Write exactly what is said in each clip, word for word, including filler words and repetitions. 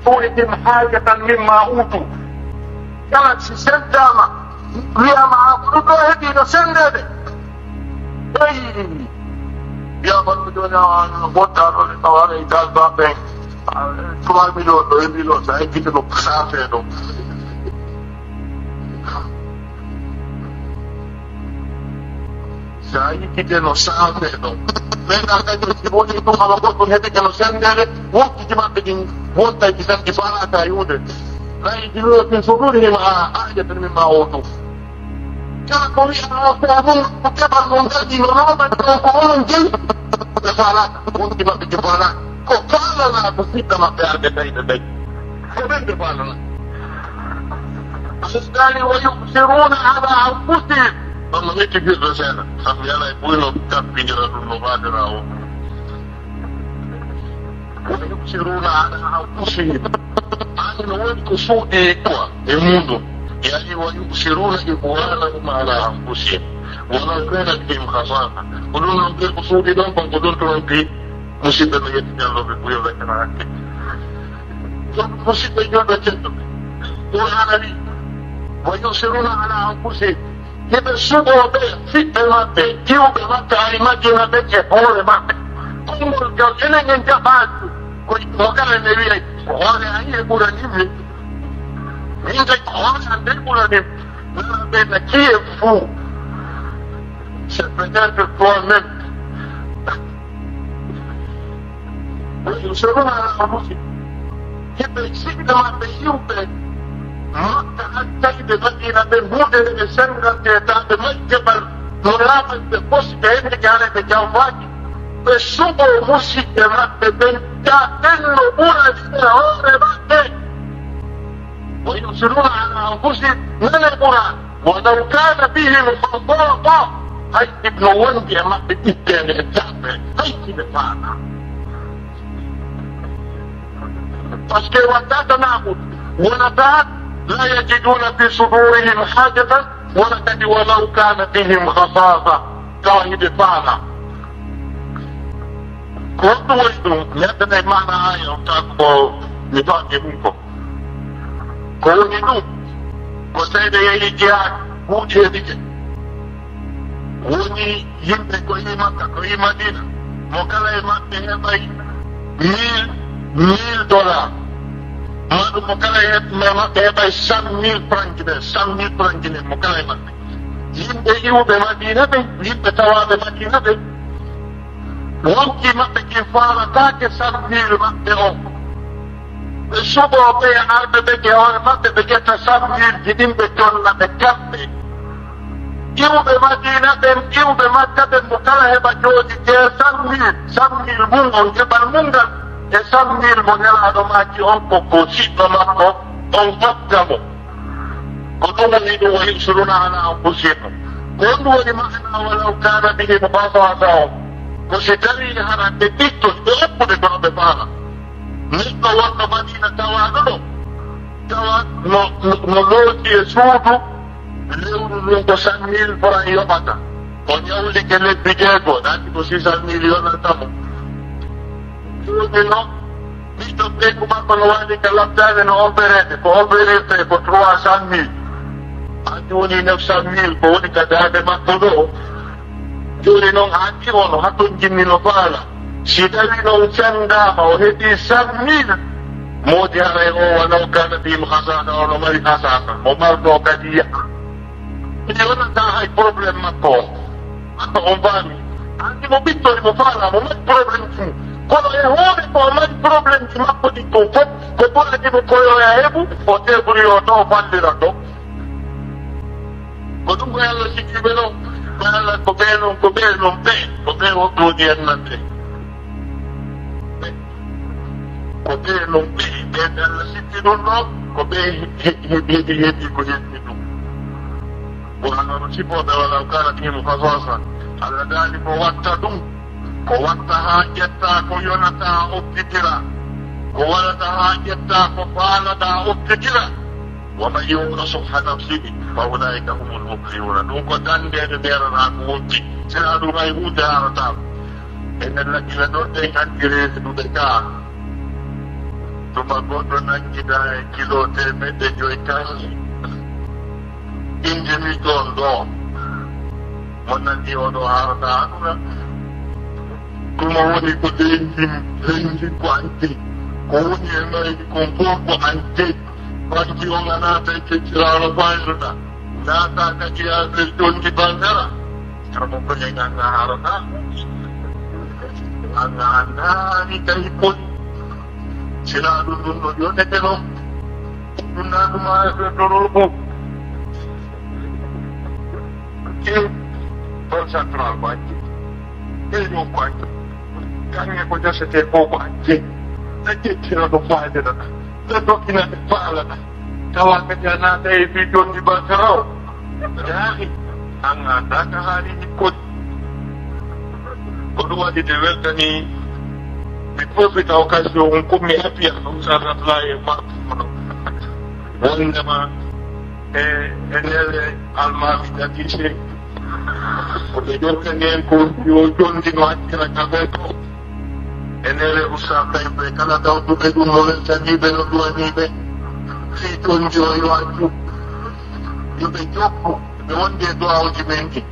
Tu'tihim hajatan mimma utu. Kala si sendama, wiyama, "A ko ɗum ɗo heɓi no sendede." Eyi, wiyama ɗum joni a wano gotta ɗo ne tawa e dal ba ɓen. Trois millions ɗo e million sa ekkite ɗo safe ɗo. Sa yiɗi no saafee ɗo. Mais na kañum si woni ɗum ama goɗɗum heɓike no senndere, wonkiji maɓɓe ɗin wontayki tan ɗi faalaaka yuude. Layi jilotin so ɗuri hima a aƴata min ma o ɗum. Kala ko wi'aa ko ɗum ko keɓal no ngadi no looɓa ɗo ko onon jeyi. Ɓe faalaaka, wonkiji maɓɓe ɗi faalaaka. Ko faalana ko siɗɗa maɓɓe arde tawi ɓe tawi. Ko ɓen ɓe faalana. Alqur'aani, "Wa yu'thiruna ala anfusihim." Ɗon no metti firde seeɗa. Sabu yala e buyno kappindira ɗum no faadira o. "Wa yu'thiruna ala anfusihim." Ani no woni ko suuɗi quoi e muɗum. Yani, "Wa yu'thiruna ikhwanahum ala anfusihim. Wa law kana bihim khasasa." Ko ɗum noon ɓe ko suuɗi ɗon kon ko ɗum to ɗon pi. Musidɓe no yetti Jallo ɓe buyo ɓe kana hakke. Ɗum musidɓe julɓe tedduɓe. Qur'aana wi, "Wa yusiruna ala anfusihim." Hiɓe suɓoo ɓe, ɓiɓɓe maɓɓe, iwɓe maɓɓe, ari Madina ɓe e hoore maɓɓe. Konngol ngal, enen en jaɓaani ɗum. Ko mo kala ne wiyay, "Ko hoore an e ɓurani mi." Min kay, "Ko hoore an de ɓurani mi." Nana ɓe na, "Qui est fou? C'est peut-être toi-même." Wa yusiruna ala anfusihim. Hiɓe siɗɗo maɓɓe iwɓe Makka, hakkayɓe Madina ɓe, huunde nde ɓe senndante, taa ɓe majje bal, no laaɓal ɓe ɓosi, ɓe henndike hara ɓe jamfaaki. Ɓe suɓoo musiɓɓe maɓɓe ɓen, taa ɓen no ɓurani ɓe hoore maɓɓe. Wa yusiruna ala anfusihim, nane ɓura. Walaw kana bihim khasasa, hay si no wondi e maɓɓe ɓitteende e jaɓɓe, hay si ɓe faala. Parce que waɗata naɓude, wonata, la yajiduna fi sudurihim hajatan, wona kadi walaw kana bihim khasasa, tawa hiɓe faala. Ko honɗum woni ɗum? Mi addanay maana aya on, taa ko mi faami e mum ko. Ko woni ɗum, ko seeɗa yehi jihaad, buuɗi heɓike. Woni yimɓe ko yi Makka, ko yi Madina, mo kala e maɓɓe heɓay mille, mille dollars. Maa ɗum mo kala e maɓɓe heɓay cent mille francs guinéens, cent mille francs guinéens, mo kala e maɓɓe. Yimɓe iwɓe Madina ɓe, yimɓe tawaaɓe Madina ɓe, wonkii maɓɓe ki faalataake cent mille maɓɓe on. Ɓe suɓoo ɓe e arɓe ɓe e hoore maɓɓe, ɓe ƴetta cent mille ji ɗin ɓe jonna ɓe kamɓe. Iwɓe Madina ɓen, iwɓe Makka ɓen, mo kala heɓa jooɗi deux cent mille, cent mille mum on, geɓal mum ngal, e cent mille mo Nelaaɗo maaki on ko, ko siɗɗo makko, on hokka mo. Ko ɗum woni ɗum, "Wa yusiruna ala anfusihim." Ko ɗum woni maana, "Walaw kana bihim khasasa" o. Ko si tawii hara ɓe ɓitto, ɓe oppude kono ɓe faala. Neɗɗo wonɗo Madina tawaaɗo ɗo, tawa no, no, no looti e suudu, lewru ndun ko cent mille francs yoɓata. O ñawlike lebbi jeego, ɗaati ko six cent mille yonata mo. Jooni non, ɓiɗɗo ɓeyngu makko no waali ka labtaade no opéreede, ko opérirte ko trois cent mille. A jooni neuf cent mille ko woni ka daande makko ɗo. Jooni non, a anndi o no hatonjinni no faala. Si tawii non senndaama, o heɓii cent mille, moodi haray o, walaw kana bihim khasasa, o no mari khasasa, mo marnoo kadi yaha. Mi wonata hay problème makko o. Makko on faami. Anndi mo ɓittori mo faala, mo mari problème ji mum. Kono e hoore ko o mari problème ji makko ɗin kon fof, ko ɓurani mo koyoya heɓu, o débrouille o to o fallira to. Ko ɗum ko Yalla sikkiiɓe ɗon. Ko Yalla, ko ɓee non, ko ɓee non ɓee, ko ɓee wonɓe woni en nan ɓee. Ko ɓee non ɓee, ɓee ɓe Yalla sikki ɗum ɗon, ko ɓee he-, he-, heɓi, heɓi ko heɓi ɗum. Qur'aana no sifoo ɓe, "Walaw kana bihim khasasa." Alla daali ko watta ɗum, ko watta haa ƴetta ko yonata okkitira, ko waɗata haa ƴetta ko faalata okkitira. "Wa man yuqa shuhha nafsihi fa ulaika humul muflihuna." Ɗum ko danndeede ndeeranaa ko wonti. Sinaa ɗum hay huunde haarataa. Enen laggina ɗon ɗen hanki reeduɗe kaa. Tuma goɗɗo nanngida e kilo teemeɗɗe joy kanji. Inde mi ɗon ɗo. Mo nanndi oɗo haarata aduna. Tuma woni ko denndi, denndi ko anndi. Ko woni e mayri kon fof ko anndi. Banki on a naata e kecciraano fayruɗa. Naata kadi e affaire jondi bandera. Kamo ko en anga harata. Anga andaani tawi poli. Sila ɗum ɗum ɗo yonete ɗo. Ɗum na ɗum a affaire ɗo ɗo ɗo. Ɗon central ko acce. Ɓeyɗo ko acce. Kaŋŋe ko jasete ko ko acce. Ɓe ƴettira ɗo faade ɗo. Ɓe dokkina ɓe faala ɗo. Tawa kadi a naata e fii jondi basara o. Yaani, an a anndaa ka haali ni kodi. Ko ɗum waɗi de weltani. Mi profita occasion on ko mi apiya ɗum sa rabla e makko. Wondema e, e nder almaami Dadise, ko ɓe jokkani en ko yo jondi no accira ka ɓe ko. E nder Usta Kayɓe kala tawtuɓe ɗum no weltaniiɓe no duwaniiɓe. Fii jondi o yo accu. Yo ɓe jokku, ɓe wonde e duwawuji men ɗi.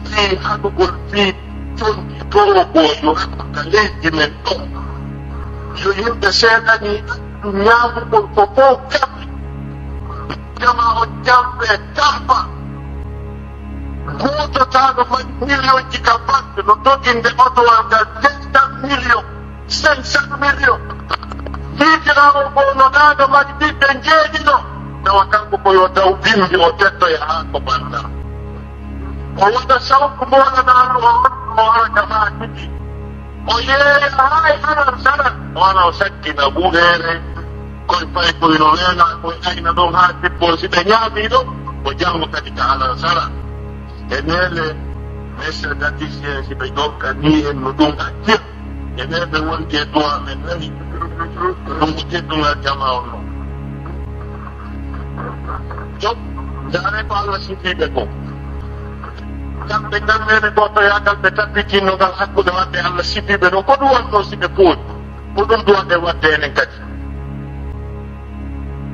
Fii haɗugol fii jondi torogo yo heɓa ka leydi men ɗo. Yo yimɓe seedani ɗum ñaamugol ko fof kaɓi. Jama o jamɓe tampa. Gooto taano mari miliyonji ka banque no doginde otowal ngal deux cent millions, cinq cent millions. Miijiraawo goo no ɗaano mari ɓiɓɓe njeeɗiɗo. Tawa kanko ko yo taw bimbi o tettoya haa ko bannda. O waɗa sawtu mboolanaano o on o ara ka maa tigi. O yeeya hay hanan sanan. O ana o sakkina ɓureere. Koye pay koye no weelaa koye ayna ɗon haa debbo si ɓe ñaamii ɗo. O janngo kadi ka hanan sanan. E neele, monsieur Dadis, si ɓe jokka nii en no ɗum accir. E ɓe ɓe wonti e duwa men nani. Ɗum ko teddungal jama on non. Jom, ndaare ko Allah sifiiɓe ko. Kamɓe ngal neene gootoyaagal ɓe tabbitinno ngal hakkunde maɓɓe Allah sifiiɓe ɗo. Ko ɗum wonno si ɓe pooɗi? Ko ɗum duwaɗe waɗde enen kadi.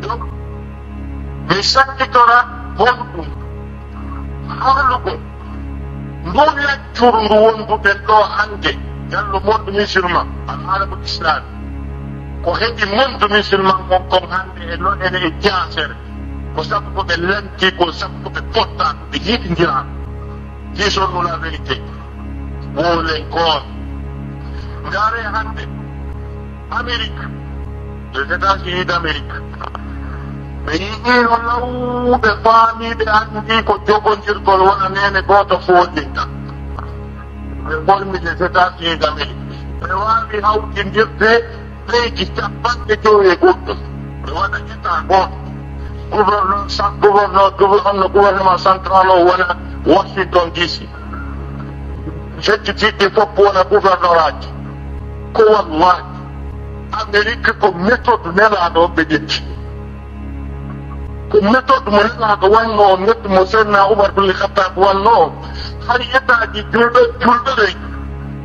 Jom, mi sakkitora honɗum. Haalugol ndun laccuru ndu wonduɗen ɗo hannde, jallo monde musulman, al alamul islami, ko heɓi monde musulman on kon hannde e lo'ere e jaasere, ko sabu ko ɓe lanti, ko sabu ko ɓe potta, ko ɓe yiɗindira. Disons-nous la vérité. Wowlen koon. Ndaare hannde, Amérique, les États-Unis d'Amérique, ɓe yiɗiino law, ɓe faamii, ɓe anndii ko jogondirgol wona neene gooto fooɗinta. Ɓe ɓormi les États-Unis d'Amérique. Ɓe waawi hawtindirde leydi cappanɗe jowi e goɗɗum. Ɓe waɗa État gooto. Gouverneur, sa-, gouverneur, gouverneur, gouvernement central o wona Washington D C. Feccitiiɗi fof wona gouvernoraaji. Ko wallahi Amérique ko méthode nelaaɗo ɓe ƴetti. Ko méthode mo nelaaɗo wanno o, méthode mo Seydina Umar bin Khattab wanno o. Hari État ji julɓe, julɓe ɓe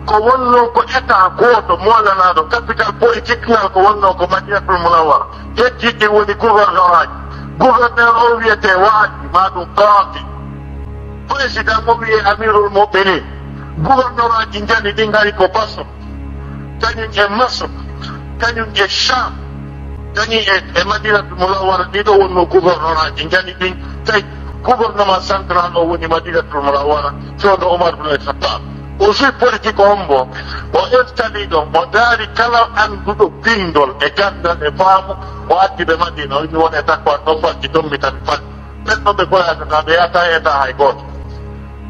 ko wonno ko État gooto moolanaaɗo, capital politique ngal ko wonno ko Madinatul Munawwara. Heddiiɗi woni gouvernoraaji. Gouverneur o wiyetee waali, maa ɗum qaadi. Président o wiyee Amirul Mu'minin. Gouvernoraaji njani ɗi ngari ko Basra, kañum e Masr, kañum e Sham, kañum e, e Madinatul Munawwara. Ɗiɗo wonno gouvernoraaji njani ɗin. Tawi gouvernement central o woni Madinatul Munawwara, fewndo Omar bin Khattab. O suit politique on mbo, o instali ɗon, o daari kala annduɗo binndol e ganndal e faamu, o addi ɓe Madina, o inni won e takko an ɗo faggi, ɗon mi tan faggi. Ɓen ɗo ɓe goyata, ɓe yahata e État hay gooto.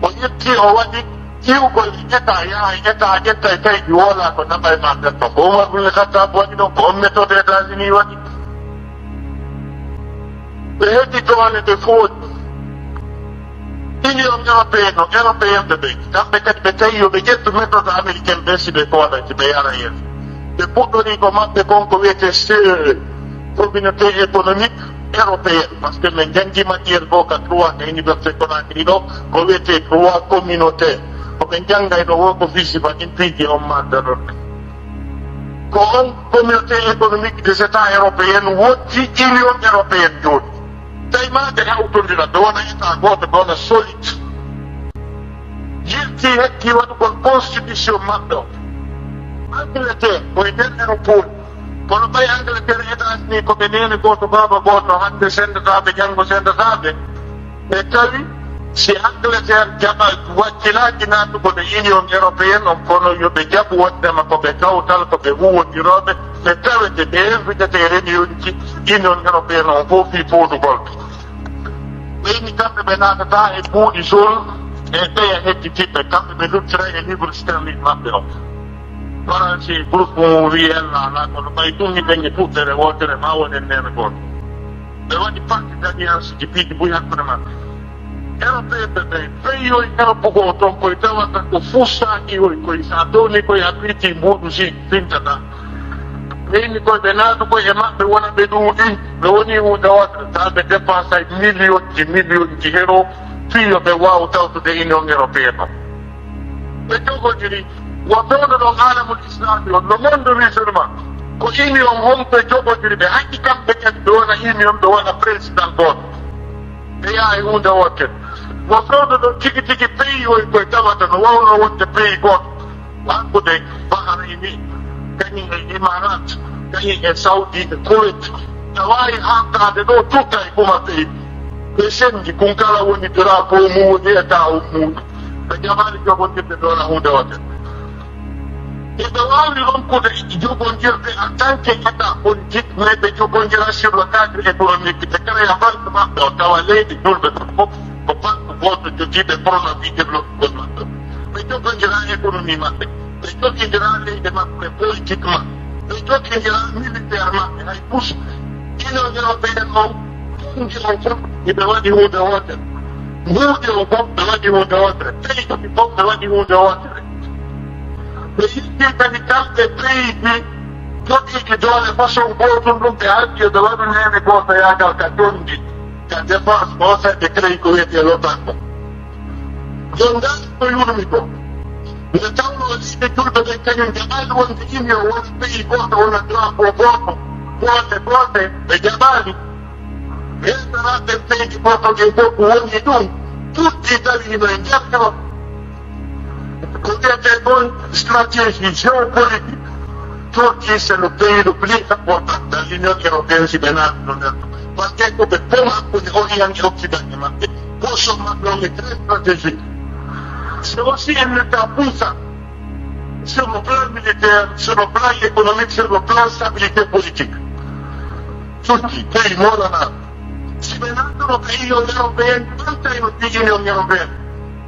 O ƴetti, o waɗi iwgol e État, yaha e État, ƴetta e kaydi, woola ko naɓa e ma nder ɗon. Ko Umar bin Khattab waɗi ɗon, ko on méthode États-Unis waɗi. Ɓe heddi doole ɓe fooɗi. Union européenne, no européen ɓe ɓe. Kamɓe kadi ɓe tawi yo ɓe ƴettu méthode américaine ɓe si ɓe ko waɗa, si ɓe yara yeeso. Ɓe puɗɗori ko maɓɓe kon ko wiyetee C E E, Communauté économique européenne, parce que min njanngi matière goo ka droit ka Université Conakry ɗo, ko wiyetee droit communautaire. Ko ɓe njanngay ɗo woo ko fii sifa ɗin piiji on ma daroɗe. Ko on communauté économique des États européens woddi Union européenne jooni. Tawi ma ɓe hawtondira, ɓe wona État gooto, ɓe wona solide. Yilti hetti waɗugol constitution maɓɓe o. Angleterre koye nder Europol. Kono ɓay Angleterre, États-Unis ko ɓe neene gooto, baaba gooto, hannde sendata ɓe, janngo sendata ɓe. Ɓe tawi si Angleterre jaɓa wakkilaaji naatugol e Union européenne on, kono yo ɓe jaɓu wonndema ko ɓe kawtal, ko ɓe huwondirooɓe, ɓe tawete ɓe invitete e réunion ji Union européenne on fof fii foodugol. Ɓeyni kamɓe ɓe naatata e buuɗi sol e ɓeya hedditiɓɓe, kamɓe ɓe luttira e livre sterling maɓɓe on. Faransi groupe mum wiyi en laala, kono ɓay ɗum ni ɓen e fuɗɗere wootere ma wonen neene gooto. Ɓe waɗi parti d'alliance ji piiji buy hakkunde maɓɓe. Européen ɓe ɓe peyoy Europe goo ton koye tawata ko fussaaji oy koye sa towni koye a piiti mbuuɗu si fintata. Ɓeyni koye ɓe naatu koye e maɓɓe wona ɓe ɗuuɗi, ɓe woni huunde wootere, tawa ɓe dépensay million ji, million ji euro, fii yo ɓe waaw tawtude Union européenne on. Ɓe jogodiri, wo fewndo ɗon aalamul islami on, no monde musulman, ko union on ɓe jogodiri, ɓe haqqi kamɓe kadi ɓe wona union, ɓe wona président gooto. Ɓe yaha e huunde wootere. Wo fewndo ɗon tigi tigi pays oy koye tawata no wawno wonde pays gooto. Hakkunde Bahrayni, kañum e Imarat, kañum e Saudi e Kuwait. Ɓe waawi haɓdaade ɗo tutta e kuma pays. Ɓe sendi, kun kala woni drapeau mum, woni état o mum. Ɓe jaɓaali jogondirde ɗo na huunde wootere. Eɓe waawi ronkude jogondirde en tant que état politique, mais ɓe jogondira sur le cadre économique. Ɓe créa banque maɓɓe o, tawa leyɗe julɓe ɓen fof ko banque gooto jogiiɓe prono fii développement maɓɓe. Ɓe jogondira économie maɓɓe. Ɓe jogondira leyɗe maɓɓe politiquement. Ɓe jogondira militaire maɓɓe, hay Bush. Union européenne on, tundi on fof, ɓe waɗi huunde wootere. Mbuuɗi on fof, ɓe waɗi huunde wootere. Pays ɗi fof, ɓe waɗi huunde wootere. Ɓe yiɗi kadi kamɓe pays ɗi jogiiɗi doole façon gootun ɗum, ɓe haldi yo ɓe waɗu neene gootoyaagal ka tonndi, ka défense, conseil de créé ko wiyetee l'otan ko. Jon ngal ko yurmi ko. Nde tawnoo leyɗe julɓe ɓen kañum jaɓaali wonde union wona pays gooto, wona drapeau gooto, goote goote, ɓe jaɓaali. Heeferaaɓe leydi gooto ɗin fof ko woni ɗum, Turki tawi hino e nder ɗo. Ko wiyetee kon stratégie géopolitique, Turki c'est le pays le plus important dans l'Union européenne si ɓe naatino nder ɗo. Parce que ko ɓe poma hakkunde Orient e Occident e maɓɓe. Position maɓɓe on est très stratégique. C'est aussi un État puissant sur le plan militaire, sur le plan économique, sur le plan stabilité politique. Turki, pays moolanaaɗo. Si ɓe naattuno ka Union européenne, ɓantayno fii Union européenne.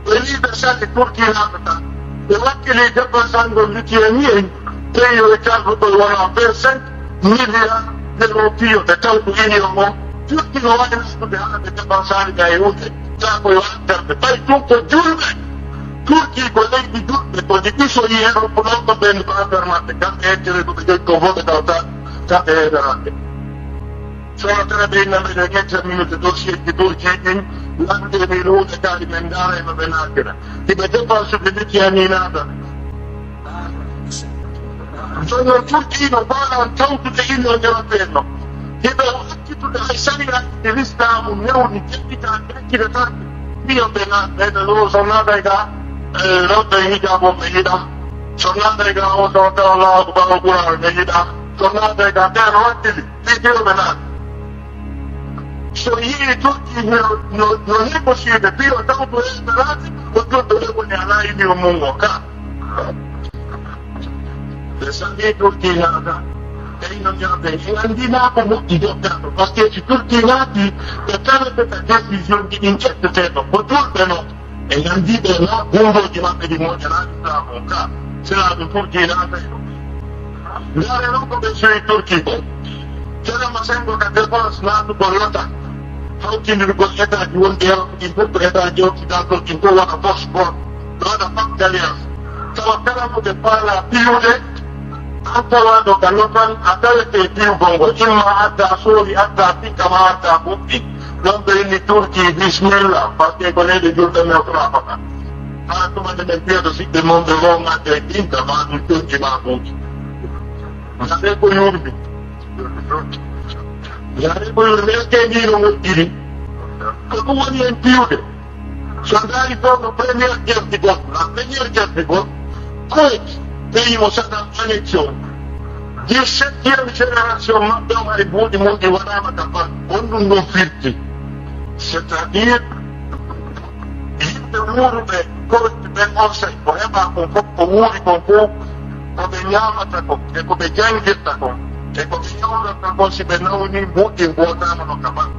Ɓe wii ɓe sali Turki naatata. Ɓe wakkili dépensangol Lituanie en, pays o e carduɗo wona vingt-cinq milliards d'euros fii yo ɓe tawtu Union o. Turki no waawi naatude haa ɓe dépensaali ka e huunde. Taa ko yo addan ɓe. Ɓay ɗum ko julɓe. Turki ko leydi julɓe, ko ndi ɗisoyi Europe ɗon ko ɓen ko affaire maɓɓe. Kamɓe intérêt ko ɓe jogii ko fof ɓe tawta kamɓe heeferaaɓe. Sono tara ɓe inna mbeɗen examinude dossier ji Turki ɗin, lamde min huunde kaali men ndaara e no ɓe naatira. Hiɓe dépense ɓe Lituanie naata. Jooni noon Turki no mbaawa tawtude Union européenne no. Hiɓe accitude hay sariyaaji ɗi lislaamu newni, jeɗɗitaaki, accitataake. Mbiyon ɓe naat, ɓe ɗo so naatay ga, eh, rewɓe hijaabu ɓe yiɗa. So naatay ga o tawa tawa Allahu Akbar o ɓuraano ɓe yiɗa. So naatay ga, ɓe no wattili. Fii ɓe naat. So yii Turki no, no, no négocier ɓe, ɓe o tawto e ɓe naati, ko julɓe ɓe woni alaa Union mum o ka. Ɓe sali Turki naata. Tawi noon yimɓe en anndi naa ko moƴƴi jokkaaɗo. Parce que si Turki naati, ɓe kala ɓe ka décision ji ɗin ƴettetee ɗo. Ko julɓe noon. En anndi ɓe naa gumboji maɓɓe ɗi moƴƴanaa Islam o ka. Sila ɗum Turki naata e ɗum. Ndaare noon ko ɓe soyi Turki ko. Kala ma sengo ka défense naatugol l'otan. Hawtindirgol état ji wonɗi Europe ɗin fof ko état ji occidentaux ɗin fof wona force gooto. Ɗo waɗa pacte d'alliance. Tawa kala mo ɓe paala piyude, an tawaɗo ka l'otan, a tawete piyugol ngol. Imma adda soori, adda pikka ma adda ɓuɓɓi. Ɗon ɓe inni Turki, bismillah, parce que ko leyɗe julɓe men fula fota. Haa tuma nde men piyata siɓɓe mon ɓe mo ngadda e ɗin ka ma ɗum Turki ma ɓuuɓi. Yaare ko yurbi. Yaare ko yurbi, est-ce que ni no moƴƴiri? Ko ɗum woni en piwde. So ndaari fof ko première guerre du monde, la première guerre du monde, Koweït, pays mo saɗa annexion. Dix-septième génération maɓɓe o, hay buuɗi mum ɗi waɗaama ka banque. On ɗum ɗum firti. C'est-à-dire, yimɓe wuuruɓe Koweït ɓen onsay, ko heɓa kon fof, ko wuuri kon fof, ko ɓe ñaamata kon, e ko ɓe janngirta kon, e ko ɓe ñawlorta kon, si ɓe nawni, mbuuɗi mbootaama no ka banque.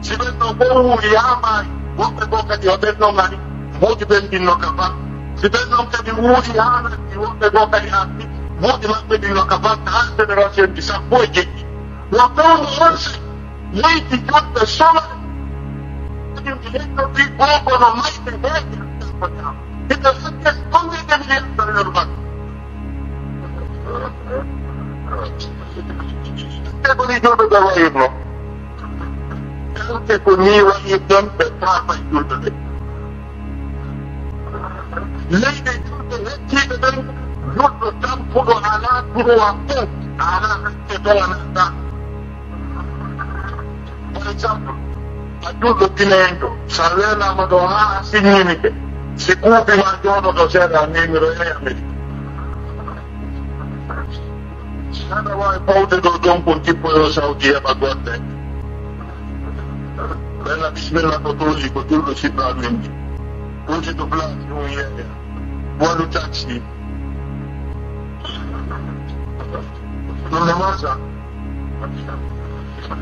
Si ɓen ɗon fof wuuri haa maayi, woɓɓe goo kadi o ɓen ɗon ari, mbuuɗi ɓen ɗin no ka banque. Si ɓen ɗon kadi wuuri haa natti, woɓɓe goo kadi arti, mbuuɗi maɓɓe ɗin no ka banque, haa génération ji sappo e jeɗɗi. Wo fewndo on si leydi julɓe solo, ɗin leydi ɗi boo kono mayde heeƴe ko ñaama. Hito hakke combien de milliards de leur banque. Te ko ni julɓe ɓe wayirno. Tawte ko nii waɗirɗon ɓe paamay julɓe ɓe. Leyɗe julɓe hettiiɓe ɓen, julɗo tampuɗo alaa droit fof, alaa hakke tawa naata. Par exemple, a julɗo Guinéen ɗo, so a weenaama ɗo haa a sinnini ɓe, si kuuɓi ma jooɗoɗo seeɗa, a memiroyay Amérique. Aɗa waawi fawde ɗo joom kon tippoyo Saudi heɓa goɗɗe. Ɓenna bisimilla ko tooli ko julɗo siɗɗo amin. Ɓuuti to place ɗum yeeya. Waɗu taxi. Ɗum no masa.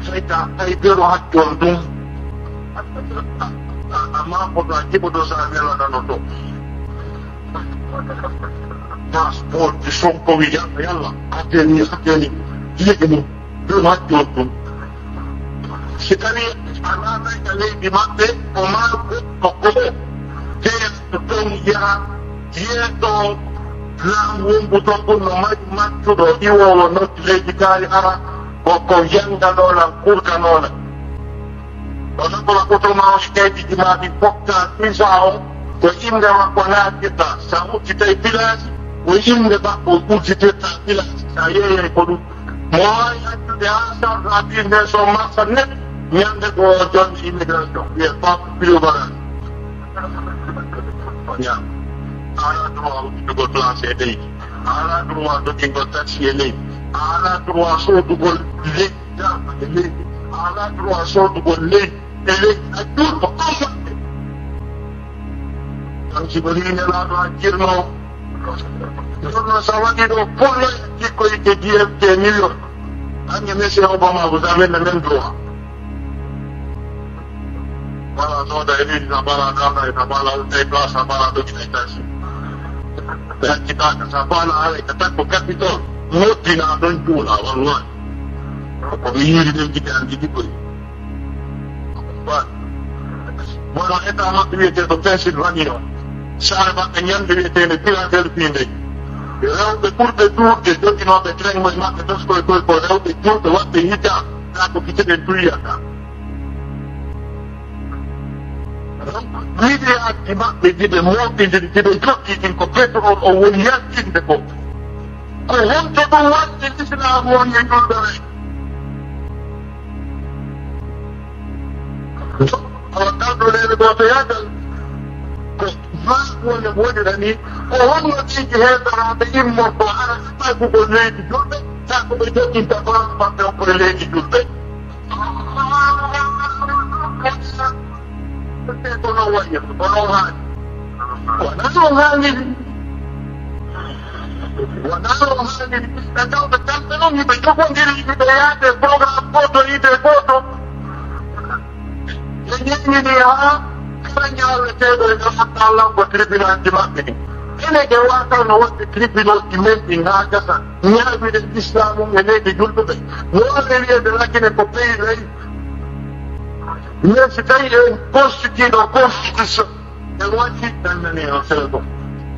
Fayta ay bero hakkol ɗum. Amma ko ɗo a jiɓoto sa welana no to. Passeport, Sonko wi yalla, yalla. Addeni, addeni. Jiiɗi mum. Ɗum haqqi on ɗum. Si tawi a naatay ka leydi maɓɓe, o maa goɗɗo goo jeyaa to ton yaha, yeeso laamu wongu ton ɗum no mari maccuɗo iwoowo noddi leydi kaari ara, ko, ko yannganoolan, kurdanoolan. O naɓora oto maa o e kaydi jimaɗi pokka visa o, ko innde makko naatirta. Sa udditay pilaasi, ko innde makko udditirta pilaasi. Sa yeeyay ko ɗum. Mo waawi accude haa sarɗa business o marsa net, ñande ko o jonni immigration, wiye Pape Pilo Barani. O ñaama. A alaa droit udditugol place e leydi. A alaa droit dogingol taxi e leydi. A alaa droit soodugol leydi, jaaɓa e leydi. A alaa droit soodugol leydi e leydi. A juulɗo, on waɗde. Kam si ko nii Nelaaɗo a jirnoowo. Ɗum noon, so a waɗii ɗo pullo e jikkoy ke D M K New York, an e Monsieur Obama, vous avez le même droit. Voilà, sooda e leydi, sa bala, danda e sa bala, ulta e place, sa bala, dogi e taxi. Ɓe accitaaka, sa bala, ara ka takko Capitole, moddina ɗon juula, wallahi. Ko mi yiiri ɗen gite an gite koy. Voilà. Wona état maɓɓe wiyeteeɗo Pennsylvania o. Saare maɓɓe ñande wiyeteende Philadelphie nde. Rewɓe ɓurɓe duurɓe joginooɓe train e maɓɓe toskoy koy ko rewɓe juulɓe waɗɓe hijab. Kaa ko gite ɗen tuyiyata. Wideyaji maɓɓe ɗi ɓe mooɓindiri, ɗi ɓe jokki ɗin ko pétrole o woni yaltinde ko. Ko honto ɗum waɗi lislaamu on e julɓe ɓe? Awa kalɗo leyɗe gooto yaagal ko maa wonde woɗira ni, ko honno ɓeydi heeferaaɓe immorto ara ɓaygugol leydi julɓe, taa ko ɓe joginta baaɗo maɓɓe on koye leydi julɓe? Ko non wayi, ko non haali. Wonaa non haali. Wonaa non haali. Ɓe tawɓe kamɓe non hiɓe jogondiri, hiɓe yaade programme gooto, idée gooto. Ɓe ñeeñini haa kala ñaaweteeɗo e nder hakkallaago tribunal ji maɓɓe ɗi. Ene ɓe waawata no waɗde tribunal ji men ɗi haa gasa. Ñaawirde Islaam e leydi julɓe ɓe. No waawde wiyeede Laakine ko pays laïc. Mais si tawi en constitué ɗo constitution, en waɗi, ɗannani en selo.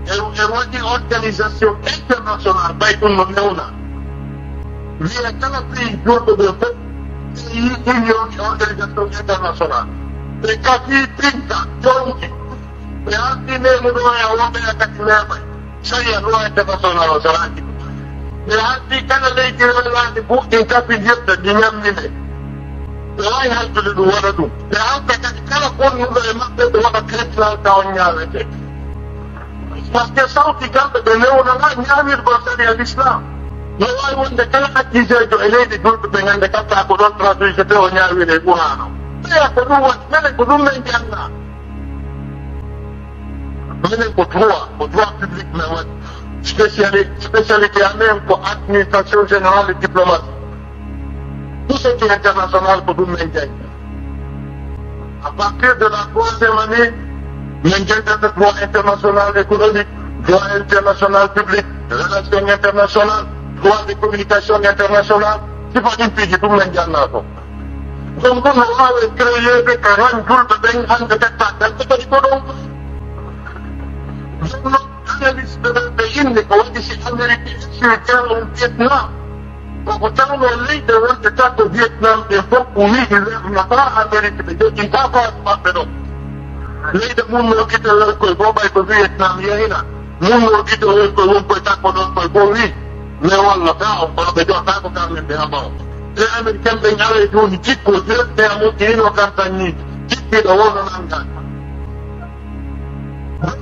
En, en waɗi organisation internationale, ɓay ɗum no newna. Wiye kala pays julɓe ɓe fof, pays union e organisation internationale. Ɓe kafi pinta, jonki. Ɓe arti memu ɗo e wonɓe e kadi memay. Sariya loi international o saraaki ɗum. Ɓe haldi kala leydi welande buɗɗin kapi ndiyam ndi ñammine. Ɓe waawi haldude ɗum waɗa ɗum. Ɓe halda kadi kala bonnuɗo e maɓɓe ɓe waɗa tribunal taw ñaawete. Par ce que sawti kamɓe ɓe newnana ñaawirgol sariya l'islam. No waawi wonde kala accusé jo e leydi julɓe ɓe ñande katta ko ɗon traduisete o ñaawiri e Qur'an o. Ɓeya ko ɗum waɗi, menen ko ɗum men jannga. Minen ko droit, ko droit public men waɗi. Spéciali-, spécialité amen ko administration générale et diplomatie. Tout ce qui est international ko ɗum men janngi. À partir de la troisième année, min janngata droit international économique, droit international public, relation internationale, droit de communication internationale. Sifa ɗin piiji ɗum men jannga ko. Ɗum ɗum no waawi créeede ka ran julɓe ɓen hannde ɓe tagal ɓe kadi ko ɗon. Ɗum noon analyste ɓe ɓe inni ko waɗi si Amérique sur guerre en Vietnam. Koko tawno leyɗe wonde takko Vietnam ɓe fof ko wiide wernata Amérique ɓe joginta base maɓɓe ɗo. Leyɗe mun no gite won koye boo ɓay ko Vietnam yehina. Mun no gite won koye won koye takko ɗon koye boo wi. Mais wallata on kono ɓe joɗɗa ko garmen ɓe haba o. Les Américains ɓe ñawe jooni jikko directeur mo ino kantanni jikkiɗo wonno nangani.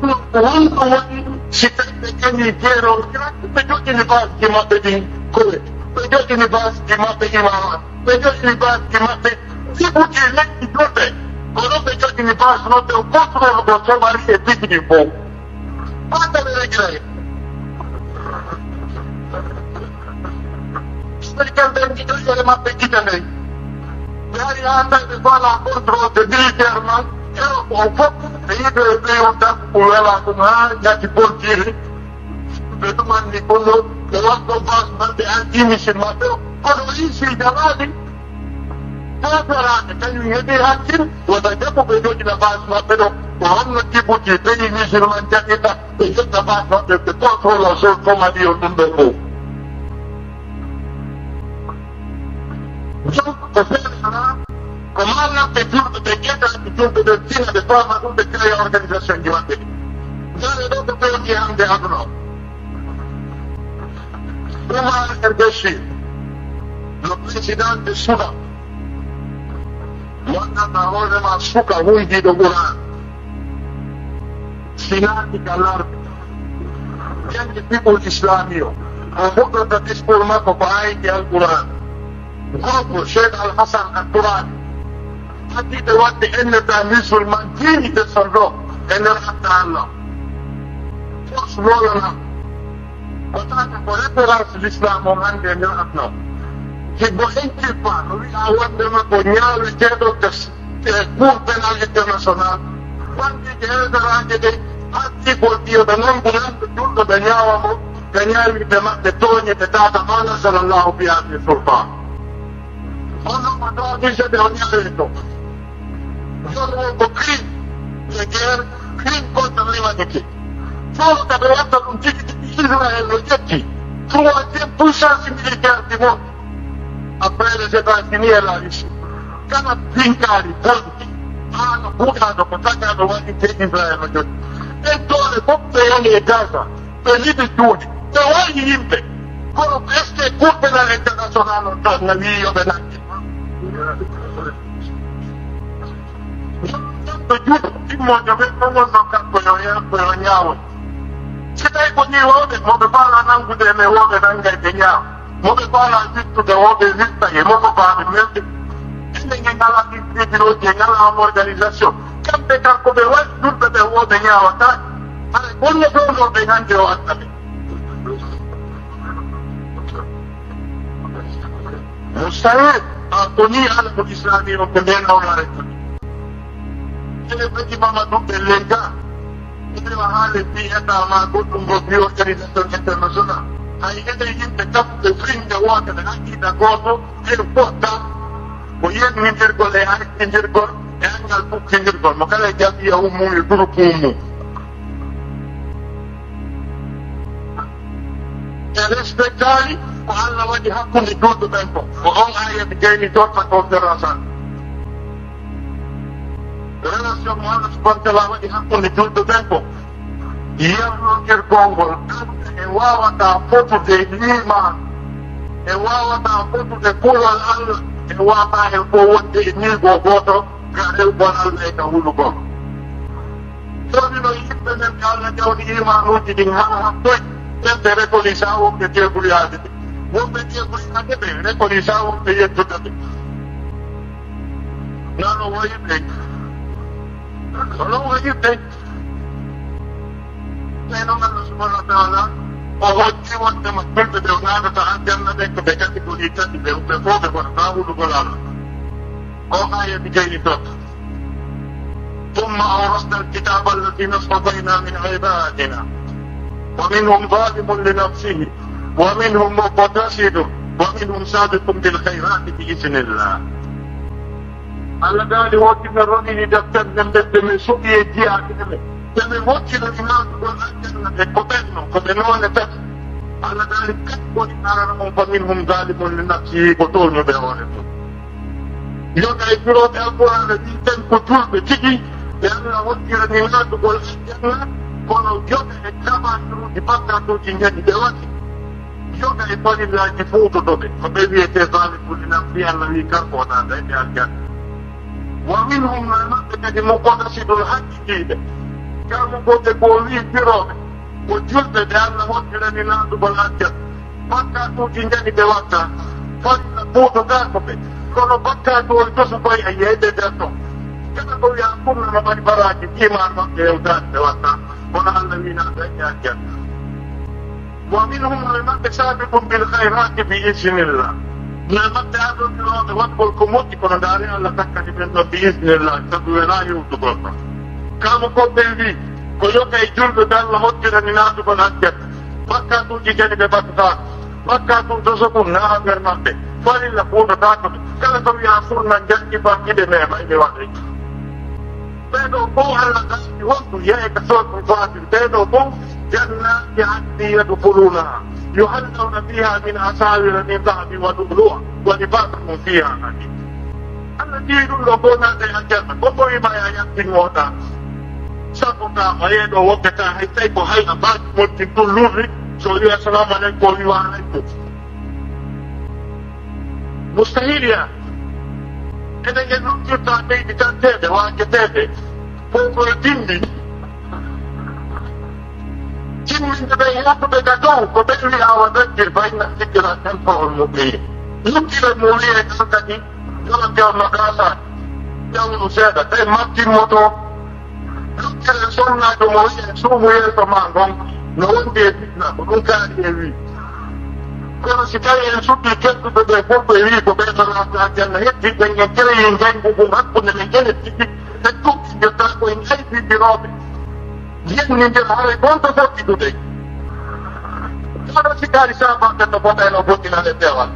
Ɗum ko wonko woni si tawi ɓe gañi jeero Irak ɓe joɗɗini baasji maɓɓe ɗin Kuwait, ɓe joɗɗini baasji maɓɓe Imarat, ɓe joɗɗini baasji maɓɓe jibuti lekki julɓe. Kono ɓe joɗɗini baas maɓɓe o contrôle ko Somali e piiji ɗin fof. Ɓattane regirayɓe. Ɓe kamɓe njiɗo yere maɓɓe gita ndey. Yaari haa tawi ɓe faala contrôle de militairement Europe o fof. Ɓe yiɗo e ɓeyon tan ko wela ɗum haa jati bontiiri. Ɓe ɗumanni kono ɓe waɗɗo base maɓɓe anti missile maɓɓe o. Kono o yii si jamaani. Tootoraade kañum heɓi hakkin wota jaɓu ɓe joƴina base maɓɓe ɗo. Ko honno Djibouti pays musulman jaɓirta ɓe joƴna base maɓɓe ɓe contrôle o sol Somali o ɗum ɓe fof. Donc ko feere alaa ko maanaɓe julɓe ɓe jeetaaɓe julɓe ɓe fina ɓe paama ɗum ɓe créé organisation ji maɓɓe ɗi. Ndaare ɗo ko pewti hannde aduna o. Umar el Bashir, le président de Soudan, mo anndanɗaa hoore ma suka hundiiɗo Qur'an, si naati ka larɓe, janngi fiqhul islami o, o fuɗɗorta discours makko ko ayiti al Qur'an. Gorko Cheikh Al Hassan Al Turabi, hatiiɓe waɗde en état musulman dignité son ɗo e nder hatta Allah. Force lolana ko tata ko référence l'islam on hannde e nder aduna. Si mo inculpa no wiya wondema ko ñaaweteeɗo e cour pénal international, bandiije heeferaaje ɗe artikol ɗiyo ɓe nanngu lanɗo julɗo ɓe ñaawa mo ɓe ñaawirde maɓɓe tooñe ɓe tata ma nasalallahu biha min sultan. Kono ko ɗo wisete o ñaawirto. Jooni o ko crime de guerre, crime contre l'humanité. Fof kaɓe watta ɗum tigi tigi Israël no ƴetti troisième puissance militaire du monde. Après les États-Unis et la Russie. Kala pinkaari bonki, haala buɗaaɗo ko tagaɗo waɗi te Israël no joni. Ɓen doole fof ɓe yani e Gaza. Ɓe liɓi juuɗe, ɓe wayi yimɓe. Kono est-ce que cour pénal international on ɗon na wii yo ɓe nannge? Ɗo juuɗe timmoojo ɓe ɗon wonno kanko yo yambo yo ñaawo. Si tawi ko ni wawɓe, mo ɓe faala nanngude e men wooɓe nanngay ɓe ñaawa. Mo ɓe faala wittude wooɓe wittay e mo ko faaɓe melde. Inde nge ngala ɗin tribunauji e ngala organisation. Kamɓe kanko ɓe wayi julɓe ɓe wooɓe ñaawata. Hara gonno ɗo ɗo ɓe hannde o adda ɓe. Mustahil, a koni alamul islami on ko nden awlare koni. Ene ɓe imama ɗum ɓe leyga. Ene o haale mbi état ma goɗɗum ngo mbi organisation international. Hay ene yimɓe kaɓɓe finde wootere aqiida gooto e fotta ko yennindirgol e arkindirgol e anngal fukkindirgol mo kala e jam'iya ummum e groupe ummum. E respectaali ko Allah waɗi hakkunde julɓe ɓen ko ko on ayat gayni totta conférence an. Relation mo Allah subhanahu wa taala waɗi hakkunde julɓe ɓen ko yewnodirgol ngol kamɓe En waawataa fotude liimaan, en waawataa fotude kulol Allah, en waawataa en fof wonde e niigo gooto, ka rewgol Allah e ka hulugol. Jooni no yimɓe men ɓe Allah jawdi iimaanuuji ɗin haa hattoy, ɓen ɓe reconnaître wonɓe deeguliyaade ɓe. Wonɓe deeguliyaade ɓe reconnaître wonɓe yettude ɓe. Nano wayi ɓe. Kono wayi ɓe. Ɓe noon Allah subhanahu wa taala o hocci wonde ma julɓe ɓe o naatata aljanna ɓe ko ɓe catégorie tati ɓe, ɓe fof ɓe wonata hulugol Allah. O aaya mi jeyni toon. ثم أورثنا الكتاب الذين اصطفينا من عبادنا فمنهم ظالم لنفسه ومنهم مقتصد ومنهم سابق بالخيرات بإذن الله. Allah daali wonti men ronini deftere nden ɓe, ɓe min suɓi e jiyaaɓe men. Ɓe min hokkirani naatugol aljanna ɓe ko ɓen non, ko ɓe noone tati. Allah daali kadi woni arana on, فمنهم ظالم لنفسه, ko tooñuɓe hoore mum. Yoga e firooɓe Alqur'aana ɓen ko julɓe tigi, ɓe Allah hokkirani naatugol aljanna, kono yoga e kabaa'iruuji, bakkatuuji njaɗi ɓe waɗi. Yoga e farillaaji fuutoto ɓe, ko ɓe wiyetee zalimun li nafsi, Allah wii kanko o naata e ɓe aljanna. Wa minhum, no e maɓɓe kadi muqtasidun, hakkitiiɓe. Kamɓe ko ɓe ko wii firooɓe, ko julɓe ɓe Allah hokkirani naatugol aljanna. Bakkatuuji njaɗi ɓe watta, farilla fuutotaako ɓe, kono bakkatu on tosu koy e yeyde nder ɗon. Kala ko wiyaa sunna no mari baraaji, iman maɓɓe hewtaani ɓe watta, kono Allah wii naata e aljanna. Wa minhum, no e maɓɓe sabiqun bil khayrati bi iznillah. No e maɓɓe ardondirooɓe waɗgol ko moƴƴi, kono ndaari Allah takkani ɓen ɗon bi iznillah, sabu welaa yewtugol ɗon. Kamo ko ɓe wii, ko yoga e julɓe ɓe Allah hokkirani naatugol aljanna. Bakkatuuji njaɗi ɓe mbaɗataa. Bakkatu toso ɗum na nder maɓɓe. Farilla fuutotaako ɓe. Kala ko wiyaa sunna njaɗi bakkide mema ɓe waɗa. Ɓee ɗoo fof Allah daali wontu yeey ka sootu Faatir. Ɓee ɗoo fof jannati adnin yadkhulunaha. Yuhallawna fiha min asawira min dhahabin wa lu'lu'a. Wa libasuhum fiha harir. Allah jii ɗum ɗo fof naata e aljanna. Ko ko wiima ya yaltin wota. Sabu ka ma yeeɗo woɓɓe ka hay tawi ko hay a baaki moƴƴi ɗum lurri. So wi assalamu aleykum, o wi wa aleykum. Mustahil ya. Enen en nuttirta leydi tan teede, waajeteede. Fof koye timmi. Timminde ɓe yettuɓe ka dow, ko ɓe wiya wa dakkir fa inna dikra tanfa'ul mu'minin. Luttire mo wiye tan kadi, yo jawno gasa, jawnu seeɗa, tawi mattinmoto. Luttire sonnaajo mo wiye suumu yeeso ma ngon, no wondi e fitna, ko ɗum kaari e wi. Kono si tawi en suddi tedduɓe ɓe fof ɓe wi ko ɓe to naata aljanna, heddi ɓen en kereyi njangu ngun hakkunde men enen tigi, ɓe tukkindirta ko en aybiɓirooɓe. Yennindira haray gonto fotti dude. Kono si kaari sabaɓe no fota eno bottinane pewal.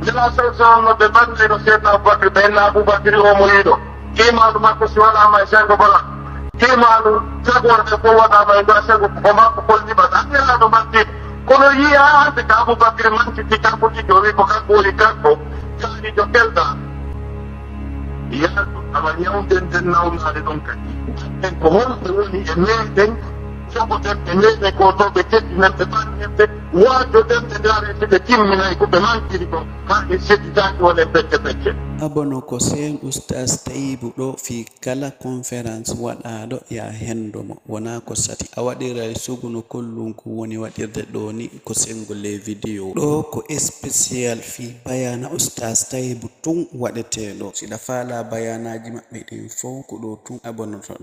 Nela sa sa no ɓe bannde no seedna Abubakar, ɓe na Abubakar o mo yiɗo. Kiimaanu makko si waɗaama e senngo bala. Kiimaanu jagorɓe fof waɗaama e nder senngo ko makko kolliɓa. Tan Nelaaɗo manti. Kono yiya hannde ka Abubakar manti ti kanko tigi o wi ko kanko woni kanko. Kaari jo kelɗa. Yaadu awa ñawden den nawnaade ɗon kadi. En ko holɓe woni e meɗen, jogoten e meɗen ko to ɓe teddinen ɓe ɓangen ɓe, waajoden ɓe ndaaren si ɓe timminay ko ɓe mantiri kon, haa ɓe sedditaaki wonen pecce pecce. Abono ko seen Oustaz Tayibu ɗo fii kala conférence waɗaaɗo ya hendo mo, wonaa ko sati. A waɗiray sugu no kollunku woni waɗirde ɗo ni ko senngo les vidéos. Ɗo ko spécial fii bayaana Oustaz Tayibu tun waɗeteeɗo. Si ɗa faalaa bayaanaaji maɓɓe ɗin fow, ko ɗo tun abonotoɗaa.